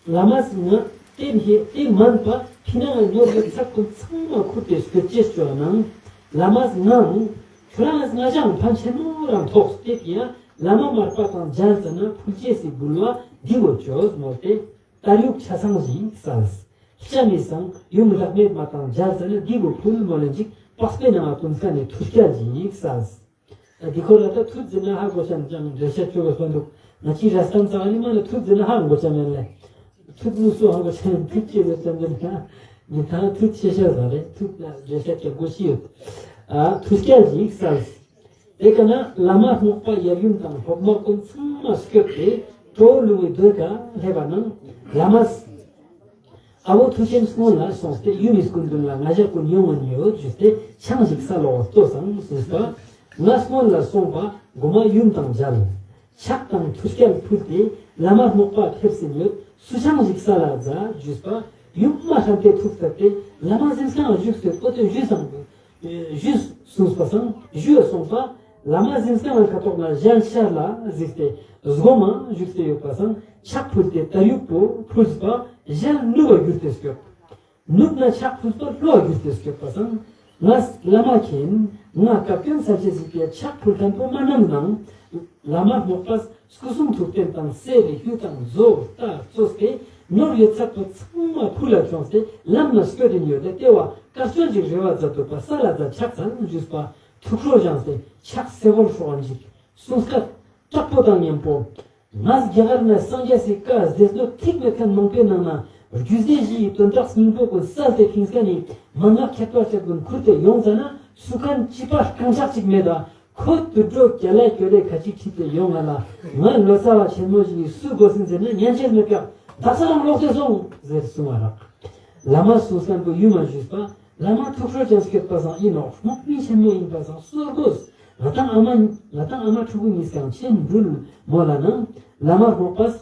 བླ་མས་ང་དེ་ཕི་དེ་མན་པ་ཕི་ནང་ནོར་གྱི་ཚབ་ཀུན་ཚང་མ་ཁུར་ཏེ་སྐྱོད་ཅེས་བཅོ་ནང་བླ་མས་ངའང་ཁྱོད་རང་ང་ཅང་ཕན་ཆེན་མོ་རང་ཐོགས་ཏེ་ཕི་ཡ་བླ་མ་མར་པ་དང་མཇལ་ཙ་ན་ཕུལ་ཅེས་སི་འབུལ་བ་འདི་བོ་བཅོས་མོལ་ཏེ་དར་ཡུག་ཆ་ཚང་ཞིག་སལ། ལྕམ་མི་སང་ཡུམ་བདག་མེད་མ་དང་མཇལ་ཙ་ན་འདི་བོ་ཕུལ་མོལ་ལེན་ཅིག་པགས་པའི་ནང་ང་ཐུན་ཁན་ནི་ཐུར་སྐྱལ་ཞིག་སལ། ད་འདི་ཁོ་ལ་ད་ཐུད་ཟེར་ན་ཧ་གོ་ཤ་ན་ཅང་འགྲེལ་བཤད་བཅོ་དགོས་པ་འདུག། ང་ཅི་ར་སྟན་ཙ་ཨ་ནི་མ་ལ་ཐུད་ཟེར་ན་ཧ་གོ་ཤ་མེད་ལེ། ཐུད་ནུ་སུ་ཧ་གོ་ཤ་མེད་ཐུད་ཅེས་ཟེར་ཙམ་ཟེར་ན་ཉི་ཐང་ཐུད་ཤེས་ཤ་ཟ་རེ་ཐུད་ལ་འགྲེལ་བཤད་བཅོ་དགོས་ཤི་ཡོད། ཨ་ཐུགས་སྐྱལ་ཞིག་སལ། དེ་ཀ་ན་བླ་མ་རྨོག་པ་ཡབ་ཡུམ་དང་སློབ་མ་ཀུན་ཚང་མ་སྐྱོད་དེ་ཀྲོ་ལུང་བའི་མདོ་ཀ་ལྷེབ་པ་ནང་བླ་མ། ཨ་བོ་མཐུ་ཆེན་སྔོན་ལ་སོང་སྟེ་ཡུམ་མི་སྐུ་མདུན་ལ་ང་ཞ་ཀུན་ཡོང་ངན་ཡོད་ཞུས་ཏེ་ཆང་ཞིག་སལ་ལོ་ལྟོས་སང་ཞུས་པ། ང་སྔོན་ལ་སོང་པ་གོ་མ་ཡུམ་དང་མཇལ། ཕྱག་དང་ཐུགས་སྐྱལ་ཕུལ་ཏེ་བླ་མ་རྨོག་པ་ཕེབས་སིན་ཡོད། སུ་ཆང་ཞིག་སལ་ལ་མཛད་ཞུས་པ། ཡུམ་མ་ཧྲན་ཏེ་ཐུགས་ཐད་དེ་བླ་མ་གཟིམ་ཁང་ང་བཞུགས་སྟེ་ཨོ་ཏེ་ཞུས་སང་། ཞུས་གསུངས་པ་སང་ཞུས་སོང་པ། བླ་མ་གཟིམ་ཁང་ང་ཁ་ཐོག་ན་ཞལ་ཤར་ལ་གཟིགས་ཏེ་སྒོམ་མ་བཞུགས་ཏེ་ཡོད་པ་སང་ཕྱག་ཕུལ་ཏེ་དར་ཡུག་པོ་ཕུལ་པ། ཞལ་ནུབ་པ་གྱུར་ཏེ་སྐྱོད། ནུབ་ན་ཕྱག་ཕུལ་པ་ལྷོ་གྱུར་ཏེ་སྐྱོད་པ་སང་། ང་བླ་མ་མཁྱེན། ང་སྐབས་དོན་ས་ཆེ་ཟིག་གི་ཕྱག་ཕུལ་ཁན་པོ་མ་ནམ་ནང་། བླ་མ་རྨོག་པ་སྐུ་གསུང་ཐུགས་རྟེན་དང་སྲས་རི་ཧུད་དང་མཛོ་ལྟ་གཙོས་ཏེ་ནོར་ཡོད་ཚད་པོ་ཚང་མ་ཕུལ་ལ་བྱོངས་ཏེ་ལམ་ན་སྐྱོད་དིན་ཡོད་དེ་ལྟེ་བ་དཀར་ཅོལ་ཅིག་རེ་བ་མཛད་དུག་པ་ས་ལ་མཛད་ཕྱག་འཚལ་ཞུས་པ་ཐུགས་ཁྲོ་བཞེངས་ཏེ་ཕྱག་སེ་བོལ་ཧྲོག་ཨན་ཞིག་གསུངས་སྐད་དྲག་པོ་དང་མཉམ་པོ། ང་རྒྱ་གར་ན་སངས་རྒྱས་སི་བཀའ་སྡེ་སྣོད་ཐིག་མེད་ཁན་མང་པོའི་ནང་ན་རྒྱུད་སྡེ་བཞི་ཡི་དོན་དག་སྙིང་པོ་ཀུན་སལ་ཏེ་ཁིངས་ཁན་ནི་མན་ངག་ཁྱད་པར་ཅན་ཀུན་ཁུར་ཏེ་ཡོང་ཙ་ན་སུ་ཁན་ཅི་པ་རྐང་ཆག་ཅིག་མེད་ད་ཁོ་དུད་འགྲོ་རྒྱ་ལ་གྱོད་ལས་ཁ་ཅིག་ཁྲིད་དེ་ཡོང་ང་ལ་ང་ལོ་ཙཱ་བ་ཆེན་མོ་ཞིག་གི་སུ་དགོས་སིན་ཟེར་ན་ཉན་ཅེས་མེད་ཀྱག་དག་ས་རང་ལོག་སྟེ་སོང་ཟེར་གསུང་བ་རག། བླ་མ་གསུང་སྟན་པོ་ཡུམ་མ་ཞུས་པ། བླ་མ་ཐུགས་ཁྲོ་ཅན་སྐྱོད་པ་སང་ཨིན་ནོག། རྨོག་མི་ཆེན་མོ་ཨིན་པ་སང་གསོལ་དགོས། ང་དང་ཨ་མ་ང་དང་ཨ་མ་ཕྲུ་གུ་གཉིས་ཀྱང་ཆེན་འགྲུལ་མོ་ལ་ནང་བླ་མ་རྨོག་པས།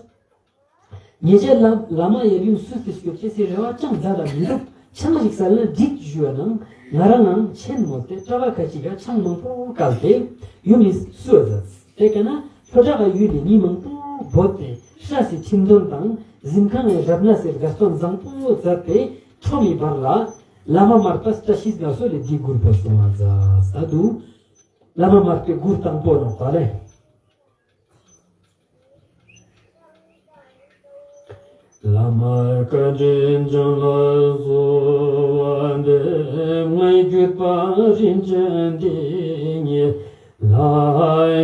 ཉེ་ཆར་བླ་བླ་མ་ཡབ་ཡུམ་སུས་ཏེ་སྐྱོད་ཅེས་སི་རེ་བ་ཅང་མཛད་ལ་མི་འདུག། ཆང་ཞིག་སལ་ན་འགྲིག་ཞུ་བ་ནང་ང་རང་ངང་ཆེན་མོ་དེ་གྲྭ་པ་ཁ་ཅིག་ག་ཆང་མང་པོ་བཀལ་ཏེ་ཡུམ་མི་སུ་བ་མཛད། དེ་ཀ་ན་ལྷོ་བྲག་ག་ཡུལ་ལི་མི་མང་པོ་བོས་ཏེ་སྲས་སི་ཁྲིམས་དོན་དང་གཟིམ་ཁང་ངི་རབ་གནས་སི་དགའ་སྟོན་བཟང་པོ་མཛད་དེ་ཁྲོམ་མི་བར་ལ་བླ་མ་མར་པས་བཀྲ་ཤིས་དགའ་གསོལ་ལེ་འདི་མགུར་པོ་གསུང་བ་མཛད་ས་འདུག། བླ་མ་མར་པའི་མགུར་དང་པོ་ནོག་པ་ལེ། བླ་མ་བཀའ་དྲིན་ཅན་ལ་གསོལ་བ་འདེབས། ང་བརྒྱུད་པ་རིན་ཆེན་འདི་ཉིད་ལ་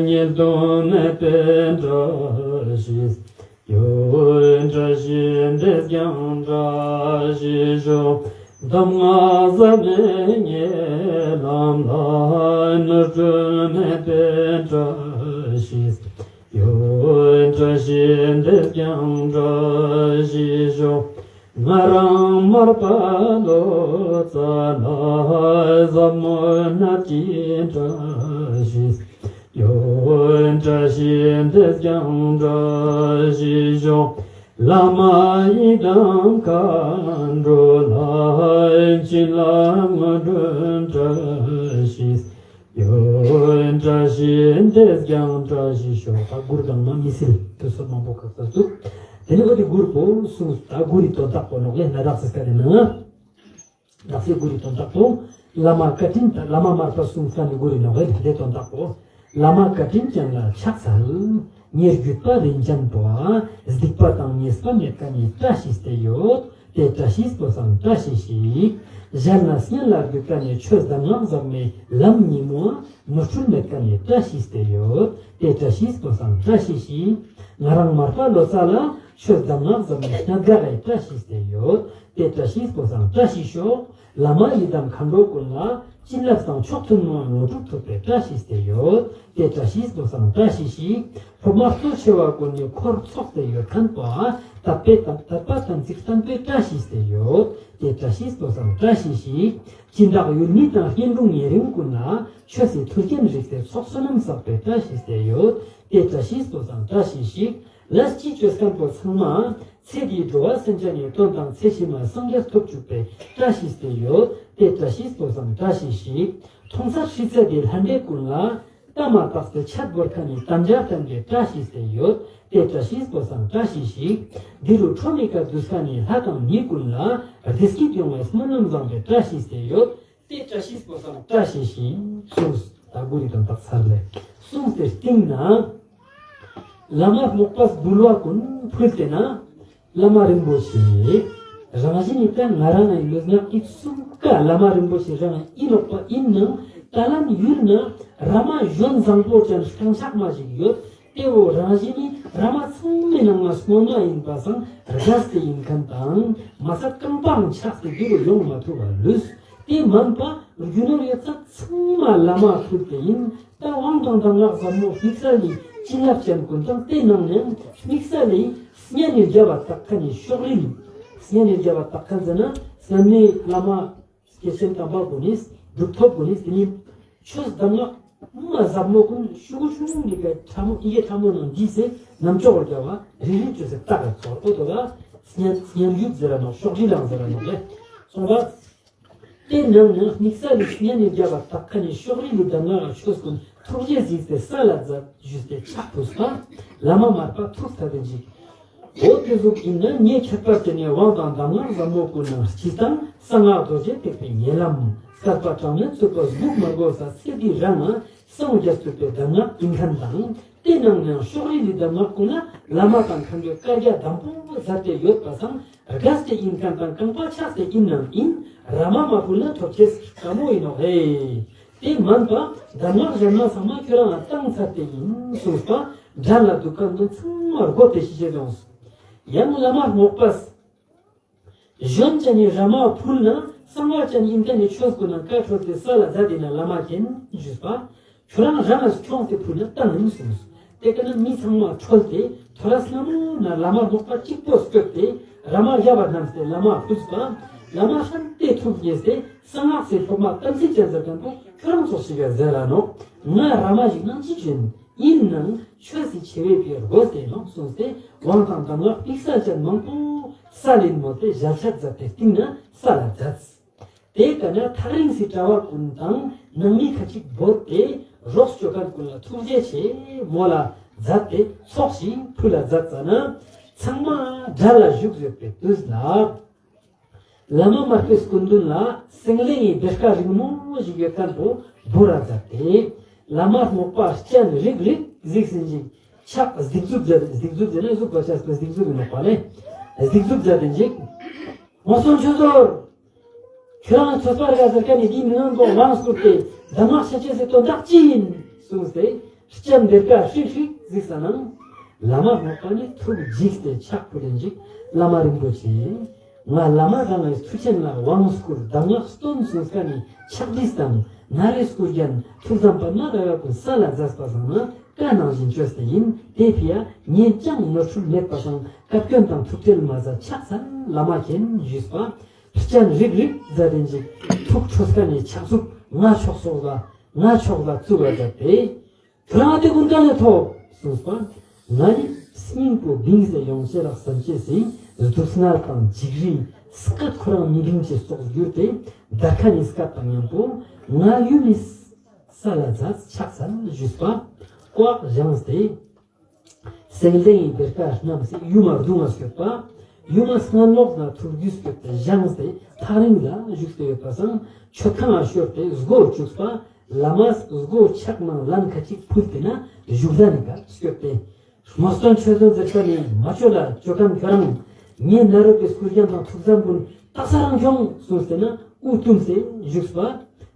ཉེ་དུ་མེད་པའི་བཀྲ་ཤིས་ཡོད། བཀྲ་ཤིས་འདིས་ཀྱང་བཀྲ་ཤིས་ཤོག། གདམས་ངག་ཟབ་མོའི་ཉེ་ལམ་ལ་ནོར་འཁྲུལ་མེད་པའི་བཀྲ་ཤིས་ཡོད། བཀྲ་ཤིས་འདིས་ཀྱང་བཀྲ་ཤིས་ཤོག། ང་རང་མར་པ་ལོ་ཙཱ་ལ་ཟབ་མོ་སྣ་བསྒྲིགས་བཀྲ་ཤིས་ཡོད། བཀྲ་ཤིས་འདིས་ཀྱང་བཀྲ་ཤིས་ཤོག། བླ་མ་ཡི་དམ་མཁའ་འགྲོ་ལ་བྱིན་རླབས་དངོས་གྲུབ་བཀྲ་ཤིས་ཡོད། བཀྲ་ཤིས་འདིས་ཀྱང་བཀྲ་ཤིས་ཤོག། ད་མགུར་དང་མ་མི་སིལ་དུས་ཚོད་མང་པོ་ཁག་ས་འདུག། དེ་ནི་འོ་དེ་མགུར་པོ་གསུངས། ད་མགུར་རི་དོན་དག་པོ་ནོག་ལེ། ན་དག་སི་སྐད་དེ་ནང་། དག་སའི་མགུར་རི་དོན་དག་པོ། བླ་མ་བཀའ་དྲིན་བླ་མ་མར་པ་གསུང་ས་ནི་མགུར་རི་ནོག་ལེ། དེ་དོན་དག་པོ། བླ་མ་བཀའ་དྲིན་ཅན་ལ་ཕྱག་འཚལ། ཉེ་བརྒྱུད་པ་རིན་ཆེན་པོ། སྡིག་པ་དང་ཉེས་པ་མེད་ཁན་ནི་བཀྲ་ཤིས་ཏེ་ཡོད། དེ་བཀྲ་ཤིས་པོ་སང་བཀྲ་ཤིས་ཤིག། ཞལ་ནས་སྙན་ལ་བརྒྱུད་ཁན་ནི་ཆོས་གདམས་ངག་ཟབ་མོའི་ལམ་ཉིན་མོ་ནོར་འཁྲུལ་མེད་ཁན་ནི་བཀྲ་ཤིས་ཏེ་ཡོད། དེ་བཀྲ་ཤིས་པོ་སང་བཀྲ་ཤིས་ཤིག། ང་རང་མར་པ་ལོ་ཙཱ་ལ་ཆོས་གདམས་ངག་ཟབ་མོའི་གནད་འགག་གི་བཀྲ་ཤིས་ཏེ་ཡོད། དེ་བཀྲ་ཤིས་པོ་སང་བཀྲ་ཤིས་ཤོག། བླ་མ་ཡི་དམ་མཁའ་འགྲོ་ཀུན་ལ་བྱིན་རླབས་དང་མཆོག་ཐུན་མོང་དངོས་གྲུབ་ཐོབ་པའི་བཀྲ་ཤིས་ཏེ་ཡོད། དེ་བཀྲ་ཤིས་པོ་སང་བཀྲ་ཤིས་ཤིག། སློབ་མ་གཙོ་ཆེ་བ་ཀུན་ནི་འཁོར་ཚོགས་ཏེ་ཡོད་ཁན་པོ་དད་པའི་དད་པ་དམ་ཚིག་བརྟན་པའི་བཀྲ་ཤིས་ཏེ་ཡོད། དེ་བཀྲ་ཤིས་པོ་སང་བཀྲ་ཤིས་ཤིག། སྦྱིན་བདག་ཡུལ་མི་དང་གཉེན་དྲུང་ཉེ་རིང་ཀུན་ལ་ཆོས་སི་མཐུན་རྐྱེན་རིགས་ཏེ་ཚོགས་བསོད་ནམས་བསགས་པའི་བཀྲ་ཤིས་ཏེ་ཡོད། དེ་བཀྲ་ཤིས་པོ་སང་བཀྲ་ཤིས་ཤིག། ལས་ཅི་བཅོས་ཁན་པོ་ཚང་མ་ཚེ་འདིའི་འགྲོ་བ་སེམས་ཅན་ནི་དོན་དང་ཚེ་ཕྱི་མ་སངས་རྒྱས་ཐོབ་བཅུག་པའི་བཀྲ་ཤིས་ཏེ་ཡོད། དེ་བཀྲ་ཤིས་པོ་སང་བཀྲ་ཤིས་ཤིག། མཐོང་ཚད་ཧྲིལ་ཚད་དེ་ལྷ་འདྲེ་ཀུན་ལ་ལྟ་མ་བཏགས་ཏེ་ཆད་བོར་ཁན་ནི་དམ་བཅའ་བརྟན་པའི་བཀྲ་ཤིས་ཏེ་ཡོད། དེ་བཀྲ་ཤིས་པོ་སང་བཀྲ་ཤིས་ཤིག། འདི་རུ་ཁྲོམ་མི་ཀ་འདུས་ཁན་ནི་ལྷ་དང་མི་ཀུན་ལ་བདེ་སྐྱིད་ཡོང་བའི་སྨོན་ལམ་བཟང་པོའི་བཀྲ་ཤིས་ཏེ་ཡོད། དེ་བཀྲ་ཤིས་པོ་སང་བཀྲ་ཤིས་ཤིག་གསུངས། ད་མགུར་རི་དོན་དག་ཚར་ལེ། གསུངས་ཏེ་སྟིང་ན་བླ་མ་རྨོག་པས་འབུལ་བ་ཀུན་ཕུལ་ཏེ་ན་བླ་མ་རིན་པོ་ཆེ་རང་བཞིན་ནི་ད་ང་རང་ངི་ལུས་ངག་ཡིད་གསུམ་ཀ་བླ་མ་རིན་པོ་ཆེ་རང་ཨིན་ནོག་པ་ཨིན་ནང་ད་ལན་ཡུལ་ན་ར་མ་གཞོན་བཟང་པོ་ཅན་རྐང་ཆག་མ་ཞིག་ཡོད། ཏེ་བོ་རང་བཞིན་ནི་ར་མ་ཚང་མའི་ནང་ང་སྔོན་མ་ཡིན་པ་སང་རྒྱས་ཏེ་ཡིན་ཁན་དང་མ་ཚད་རྐང་པའང་ཆག་སྟེ་འདི་རུ་ཡོང་མ་ཐུབ་པ་ལུས། ཏེ་མན་པ་ རྒྱུ་ནོར་ཡོད་ཚད་ཚང་མ་བླ་མ་ཕུལ་ཏེ་ཡིན། ད་དབང་དང་གདམས་ངག་ཟབ་མོ་དམིགས་བསལ་ལི་བྱིན་རླབས་ཅན་ཀུན་དང་། དེ་ནང་ནས་དམིགས་བསལ་ལི་སྙན་ནས་རྒྱབ་པ་དག་ཁན་ནི་ཤོག་རིལ། སྙན་ནས་རྒྱབ་པ་དག་ཁན་ཟེར་ན་སྔ་མའི་བླ་མ་སྐྱེས་ཆེན་དམ་པ་ཀུན་ནི་གྲུབ་ཐོབ་ཀུན་ནི་དེ་ནི་ཆོས་གདམས་ངག་མ་ཟབ་མོ་ཀུན་ཤུ་གུ་ཤུ་གུ་ནི་ག་ཕྲ་མོ་ཨི་གེ་ཕྲ་མོ་ནང་འདྲིས་སེ་རྣམ་ཅོག་རྒྱབ་པ་རིལ་རིལ་ཅོས་སེ་ལྟ་ག་ཚོར། འོ་དོ་ལ་སྙན་སྙན་ཡུག་ཟེར་ར་ནོག་ཤོག་རིལ་ལང་ཟེར་ར་ནོག་ལེ། སོང་པ། དེ་ནང་ནས་དམིགས་བསལ་ལི་སྙན་ནས་རྒྱབ་པ་དག་ཁན་ནི་ཤོག་རིལ་ལི་གདམས་ངག་ཆོས་ཀུན་ཐུགས་རྗེས་གཟིགས་ཏེ་ས་ལ་མཛད་ཞུས་ཏེ་ཕྱག་ཕུལ་པ། བླ་མ་མར་པ་ཐུགས་ཐད་དེ་འཇིགས། འོ་དེ་ཟུག་ཡིན་ན་ངས་ཁྱད་པར་དུ་ནི་དབང་དང་གདམས་ངག་ཟབ་མོ་ཀུན་ནང་སྤྱིར་བཏང་གསང་སྔགས་རྡོ་རྗེ་ཐེག་པའི་ཉེ་ལམ་བསྐལ་པ་གྲངས་མེད་ཚོགས་པ་སྒུག་མ་དགོས་ས་ཚེ་འདི་རང་ང་སངས་རྒྱས་ཚུགས་པའི་གདམས་ངག་ཡིན་ཁན་དང་། དེ་ནང་ནས་ཤོག་རིལ་ལི་གདམས་ངག་ཀུན་ལ་བླ་མ་དང་མཁན་པོའི་བཀའ་རྒྱ་དམ་པོ་མཛད་དེ་ཡོད་པ་སང་རྒས་ཏེ་ཡིན་ཁན་དང་རྐང་པ་ཆག་སྟེ་ཡིན་ནའང་ཡིན། ར་མ་མ་ཕུལ་ན་ཐོབ་ཅེས་དཀའ་མོ་ཡིན་ནོག་ཧེ། དེ་མན་པ་གདམས་ངག་གཞན་མ་ཚང་མ་ཁྱོད་རང་ལ་བཏང་ཚར་ཏེ་ཡིན་གསུངས་པ། འགྲན་ལ་འདུག་ཁན་ཀུན་ཚང་མ་རྒོད་དེ་ཤི་ཅེས་ཡོངས། ཡང་བླ་མ་རྨོག་པས། གཞོན་ཅན་ནི་ར་མ་ཕུལ་ན་གསང་བ་ཅན་ཡིན་ཁན་ནི་ཆོས་ཀུན་ནང་བཀའ་འཁྲོལ་ཏེ་ས་ལ་མཛད་དེ་ན་བླ་མ་མཁྱེན་ཞུས་པ། ཁྱོད་རང་རང་ལ་ཁྱོངས་ཏེ་ཕུལ་ན་བཏང་ཡིན་གསུངས། དེ་ཀ་ན་མི་ཚང་མ་ཁྲོལ་ཏེ་ཐོ་རས་སྔ་མོ་ན་བླ་མ་རྨོག་པ་གཅིག་པོ་སྐྱོད་དེ་ར་མ་རྒྱབ་པ་བསྣམས་ཏེ་བླ་མ་ཕུལ་པ། བླ་མ་ཧྲན་ཏེ་ཐུགས་དགྱེས་ཏེ་གསང་སྔགས་སི་སློབ་མ་དམ་ཚིག་ཅན་ཟེར་ཁན་པོ་ཁྱོད་རང་ཚོགས་ཤིག་ག་ཟེར་ར་ནོག་ང་ར་མ་ཞིག་ནང་ཅི་བྱིན། ཡིན་ནའང་ཆོས་སི་ཆེ་བའི་ཕིའ་རྒོད་དེ་ནོག་གསུངས་ཏེ་དབང་དང་གདམས་ངག་དམིགས་བསལ་ཅན་མང་པོ་ས་ལེན་མོལ་ཏེ་ཞལ་ཆད་མཛད་དེ་སྟིང་ན་ས་ལ་མཛད། དེ་ཀ་ན་ཐག་རིང་སི་གྲྭ་བ་ཀུན་དང་ནང་མི་ཁ་ཅིག་བོས་ཏེ་རོགས་ཅོ་ཁན་ཀུན་ལ་ཐུགས་རྗེ་ཆེ་མོལ་ལ་མཛད་དེ་ཚོགས་ཤིག་ཕུལ་ལ་མཛད་ཙ་ན་ཚང་མ་གྲལ་ལ་བཞུགས་ཡོད་པའི་དུས་ལ། བླ་མ་མར་པའི་སྐུ་མདུན་ལ་སེང་བློན་ནི་བེར་ཀ་རིང་མོ་ཞིག་ཡོད་ཁན་པོ་འབུལ་ལ་མཛད་དེ། བླ་མ་རྨོག་པ་སྤྱན་རིག་རིག་གཟིགས་ཟིན་ཅིག་ཕྱག་སྡིགས་མཛུབ་མཛད། སྡིགས་མཛུབ་ཟེར་ན་གཟུགས་པོ་ཆགས་པའི་སྡིགས་མཛུབ་ཡིན་ནོག་པ་ལེ། སྡིགས་མཛུབ་མཛད་དེ་ཅིག་ངོ་སོང་ཆོས་རྡོར། ཁྱོད་རང་ཚོད་པར་ག་ཟེར་ཁན་ནི་འདི་མི་ངན་པོ་དབང་བསྐུར་ཏེ་གདམས་ངག་ཆ་ཅེས་སི་དོན་དག་ཅི་ཡིན་གསུངས་ཏེ་སྤྱན་བེར་ཀ་ཧྲིག་ཧྲིག་གཟིགས་ས་ནང་། བླ་མ་རྨོག་པ་ནི་ཐུགས་འཇིགས་ཏེ་ཕྱག་ཕུལ་ལེན་ཅིག་བླ་མ་རིན་པོ་ཆེ། ང་བླ་མ་རང་ངི་མཐུ་ཆེན་ལ་དབང་བསྐུར་གདམས་ངག་སྟོན་གསུངས་ཁན་ནི་ཕྱག་བྲིས་དང་ན་རེ་སྐུ་རྒྱན་ཐུགས་དམ་པདྨ་ར་བ་ཀུན་ས་ལ་མཛད་པ་སང་ན་བཀའ་ནང་བཞིན་བཅོས་ཏེ་ཡིན། དེ་ཕིའ་ངས་ཅང་ནོར་འཁྲུལ་མེད་པ་སང་བཀའ་བཀྱོན་དང་ཐུགས་ཁྲལ་མ་མཛད་ཕྱག་འཚལ་བླ་མ་མཁྱེན་ཞུས་པ། སྤྱན་རིག་རིག་མཛད་དེ་ཅིག་ཐུགས་ཁྲོས་ཁན་ནི་ཕྱག་མཛུབ་ང་ཕྱོགས་སོགས་ལ་ང་ཕྱོགས་ལ་བཙུགས་པ་མཛད་དེ། ཁྱོད་རང་དེ་ཀུན་ག་ནས་ཐོབ་གསུངས་པ། ང་ནི་སྙིང་པོ་བིངས་ཏེ་ཡོང་ཅེས་རག་བསམ་ཅེས་སི་སྡུག་བསྔལ་དང་འཇིགས་རི་སྐད་ཁོ་རང་མི་བིང་ཅེས་སོགས་གྱུར་ཏེ་འདར་ཁ་ནི་སྐད་དང་མཉམ་པོ་ང་ཡུམ་མི་ས་ལ་མཛད་ཕྱག་འཚལ་ཞུས་པ། ཀོ་བ་བཞེངས་ཏེ། སེང་བློན་ནི་བེར་ཀ་བསྣམས་ཏེ་ཡུམ་མ་རྡུང་ང་སྐྱོད་པ། ཡུམ་མ་སྔ་ལོགས་ན་ཐུགས་རྒྱུད་སྐྱོད་དེ་བཞེངས་ཏེ་ཐག་རིང་ལ་བཞུགས་ཏེ་ཡོད་པ་སང་མཆོད་ཁང་ང་ཤོར་ཏེ་སྒོ་བཅུག་པ། བླ་མས་སྒོ་ཕྱག་ནང་ལན་ཁ་ཅིག་ཕུལ་ཏེ་ན་བཞུགས་ས་ནི་ག་སྐྱོད་དེ། རྨོ་སྟོན་ཆོས་རྡོར་ཟེར་ཁན་ནི་མ་ཅོ་ལ་ཅོ་ཁན་ཁྱོད་རང་ངའི་ན་རོ་པའི་སྐུ་རྒྱན་དང་ཐུགས་དམ་ཀུན་ཏག་ས་རང་ཁྱོངས་གསུངས་ཏེ་ན་དབུ་བཏུམས་ཏེ་བཞུགས་པ།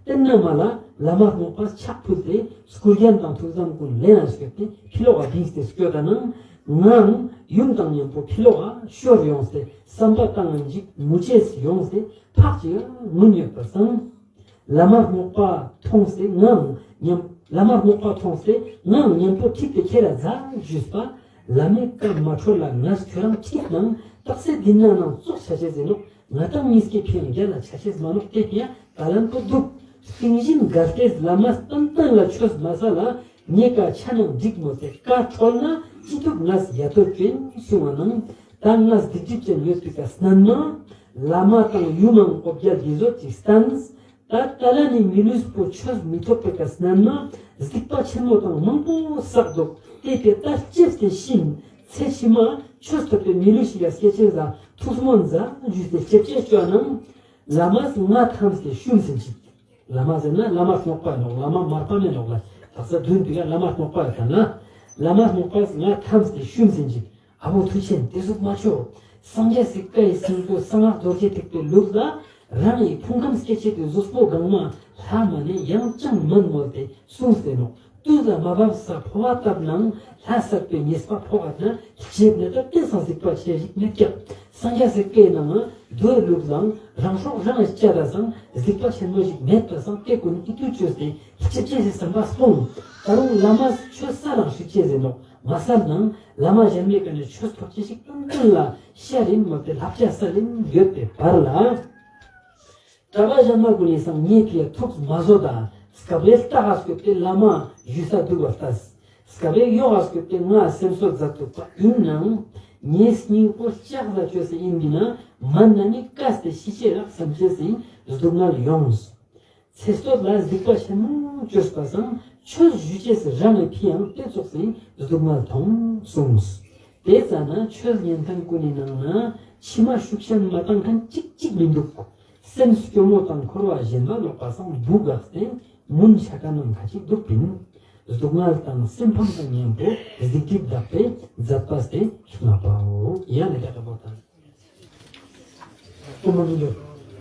དེ་ན་མ་ལ་བླ་མ་རྨོག་པས་ཕྱག་ཕུལ་ཏེ་སྐུ་རྒྱན་དང་ཐུགས་དམ་ཀུན་ལེན་ལ་སྐྱོད་དེ་ཕི་ལོག་ག་བིངས་ཏེ་སྐྱོད་ད་ནང་ངའང་ཡུམ་དང་མཉམ་པོ་ཕི་ལོག་ག་ཤོར་ཡོངས་ཏེ་བསམ་པ་བཏང་ངན་ཅིག་མུ་ཅེས་ཡོངས་ཏེ་ཕག་ཅིག་ག་ངུན་ཡོད་པ་སང་། བླ་མ་རྨོག་པ་མཐོངས་ཏེ་ངའང་མཉམ་བླ་མ་རྨོག་པ་མཐོངས་ཏེ་ངའང་མཉམ་པོ་ཁྲིད་དེ་ཁྱེར་ར་མཛད་ཞུས་པ། བླ་མའི་བཀའ་མ་འཁྲོལ་ལ་ངས་ཁྱོད་རང་ཁྲིད་ནང་རྟགས་གསལ་འདི་ན་ནང་ཙོགས་ཆ་ཅེས་ཟེར་ནོག་ང་དང་གཉིས་ཀའི་ཕིའ་རྒྱལ་ལ་ཆ་ཅེས་མ་ནོག་དེ་ཕིའ་ད་ལན་པོ་འདུག་སྟིང་བཞིན་དགའ་སྟེ་བླ་མ་ཏན་ཏན་ལ་ཆོས་མ་ས་ལ་ངའི་བཀའ་ཆ་ནང་འགྲིག་མོ་ཟེར་བཀའ་འཁྲོལ་ན་ཅི་ཐུབ་ངས་ཡ་ཏོ་ཅོ་ཨིན་གསུངས་པ་ནང་ད་ངས་སྡིག་སྒྲིབ་ཅན་ཡོད་པའི་བཀའ་སྣན་མ། བླ་མ་དང་ཡུམ་མང་འོ་བརྒྱལ་འདི་ཟོ་ཅིག་སྟན། ད་ད་ལ་ནི་མི་ལུས་པོ་ཆོས་མི་ཐོབ་པའི་བཀའ་སྣན་མ། སྡིག་པ་ཆེན་མོ་དང་མང་པོ་བསགས་འདུག་དེ་དེ་ལྟར་ལྕེབས་ཏེ་ཤིན། ཚེ་ཕྱི་མ་ཆོས་ཐོབ་པའི་མི་ལུས་ཤིག་ག་སྐྱེ་ཅེས་ལ་ཐུགས་སྨོན་མཛད་ཞུས་ཏེ་ལྕེབ་ལྕེབ་ཅོ་ནང་། བླ་མས་ང་ཐམས་ཏེ་ཤུམ་ཟིན་ཅིག་བླ་མ་ཟེར་ན་བླ་མ་རྨོག་པ་ནོག་བླ་མ་མར་པ་མེ་ནོག་ལ་དག་ས་བདུན་པའི་ཀ་བླ་མ་རྨོག་པ་ཡོད་ཁན་ལ། བླ་མ་རྨོག་པས་ང་ཐམས་ཏེ་ཤུམ་ཟིན་ཅིག་ཨ་བོ་མཐུ་ཆེན་དེ་ཟུག་མ་ཅོ། སངས་རྒྱས་སི་བཀའ་ཡི་སྙིང་པོ་གསང་སྔགས་རྡོ་རྗེ་ཐེག་པའི་ལུགས་ལ་རང་ངི་ཕུང་ཁམས་སྐྱེ་མཆེད་དེ་གཟུགས་པོ་གང་མ་ལྷ་མ་ནེ་ཡང་ཅང་མན་མོལ་ཏེ་གསུངས་ཏེ་ནོག་དུས་ལ་མ་བབས་ས་འཕོ་བ་བཏབ་ནའང་ལྷ་བསད་པའི་ཉེས་པ་ཕོག་ག་ན་ལྕེབ་ནས་ད་ཏེ་སང་གཟིགས་པ་ཆེ་ཞིག་མེད་ཀྱག་སངས་རྒྱས་སི་སྐད་ནང་མདོའི་ལུགས་ལའང་རང་སྲོག་རང་གིས་བཅད་ད་སང་གཟིགས་པ་ཆེན་མོ་ཞིག་མེད་པ་སང་ཏེ་ཀུན་ཨིད་ཏུ་ཅོས་ཏེ་ལྕེབ་ཅེས་སི་བསམ་པ་སྤོང་། ད་རུང་བླ་མ་ཆོས་སལ་ལང་ཤིག་ཅེས་ཟེར་ནོག་མ་སལ་ནའང་བླ་མ་གཞན་མའི་ཀ་ནེ་ཆོས་ཐོབ་ཅེས་ཤིག་ཀུན་ཀུན་ལ་ཤར་ཨིན་མོལ་ཏེ་བསླབ་བྱ་སལ་ཨིན་ཡོད་པའི་བར་ལ། གྲྭ་པ་གཞན་མ་ཀུན་ནི་སང་ངའི་ཕིའ་ཐུགས་མ་བཟོད་ད། སྐབས་རེ་ལྟ་ག་སྐྱོད་དེ་བླ་མ་ཞུ་ས་འདུག་པ་ལྟས། སྐབས་རེ་གཡོ་ག་སྐྱོད་དེ་ང་སེམས་གསོ་མཛད་ཐུབ་པ་ཨིན་ནའང་ངའི་སྙིང་པོ་ལྕགས་ལ་ཅོས་ཏེ་ཨིན་པིན་ན་མ་ན་ནི་བཀལ་ཏེ་ཤི་ཅེས་རག་བསམ་ཅེས་སི་སྡུག་བསྔལ་ཡོངས། ཚེ་སྲོག་ལ་གཟིགས་པ་ཆེན་མོ་ཅོས་པ་སང་ཆོས་ཞུ་ཅེས་སི་རང་ངི་ཕིའང་ཏེ་ཙོགས་སི་སྡུག་བསྔལ་ཐོང་གསུངས། ཏེ་ཙ་ན་ཆོས་ཉན་མཁན་ཀུན་ནི་ནང་ན་ཕྱི་མ་ཤུགས་ཆེན་མ་བཏང་མཁན་ཅིག་ཅིག་མི་འདུག་སེམས་སྐྱོ་མོ་དང་འཁོར་བ་ཞེན་པ་ལོག་པ་སང་འབུ་འགགས་ཏེ་མུན་ཆ་ཀ་ནང་ཁ་ཅིག་འདུག་པིན། སྡུག་བསྔལ་དང་སེམས་ཕམ་དང་མཉམ་པོ་གཟིགས་སྒྲིབ་དག་པའི་མཛད་པ་སྟེ་ལྔ་པའོ། ཡང་ནི་དེ་ཀ་བོ་དང་།